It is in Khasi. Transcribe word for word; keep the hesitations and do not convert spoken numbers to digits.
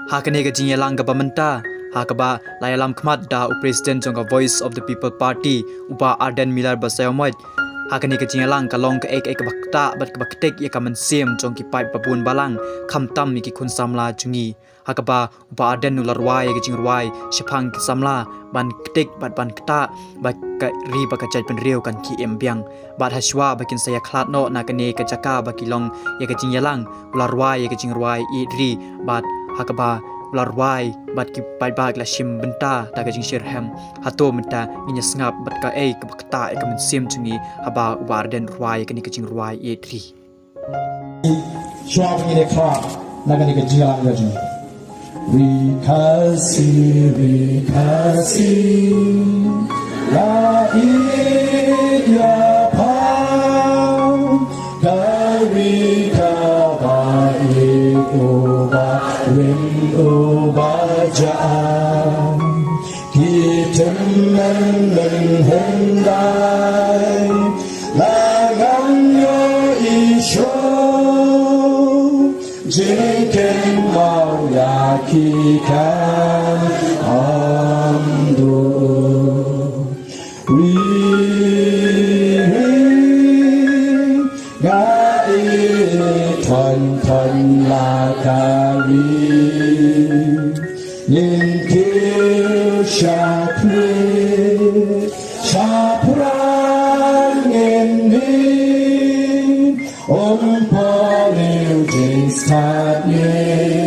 Ha kane ka jingïalang kaba mynta, ha kaba la ïalam khmat da u President jong ka Voice of the People Party, u Bah Ardent Miller Basaiawmoit. Ha kane ka jingïalang ka long kaei kaei kaba ktah bad kaba ktik ïa ka mynsiem jong ki paid babun balang, khamtam ïa ki khun samla jong ngi. Ha kaba u Bah Ardent u la rwai ïa ka jingrwai shaphang ki samla ban ktik bad ban ktah ba ka ri bad ka jaitbynriew kan khie im biang. Bad hashwa ba kin sa ïakhlad noh na kane ka jaka ba ki long ïa ka jingïalang, u la rwai ïa ka jingrwai Ïeit Ri, bad ha kaba u la rwai bad ki paidbah ki la shim bynta da ka jingshitrhem. Hato mynta ngin ïa sngap bad kaei kaba ktah ïa ka mynsiem jong ngi haba u Bah Ardent u rwai ïa kane ka jingrwai Ïeit Ri. Shuwa ba ngin ïakhlad na kane ka jingïalang ka jong ngi. Ri Khasi, Ri Khasi, la ïeit ïa pha, ka ri kaba ïeit, uba rim uba jah. Ki tymmen mynhyndai la ngan ïohi shuh, jingkynmaw ïa ki kan ym duh. Ri, ri, nga ïeit thon thon la ka ri. Ngin kiew sha khlieh sha phrang ngin mih, ym poi lei jingstad ngi.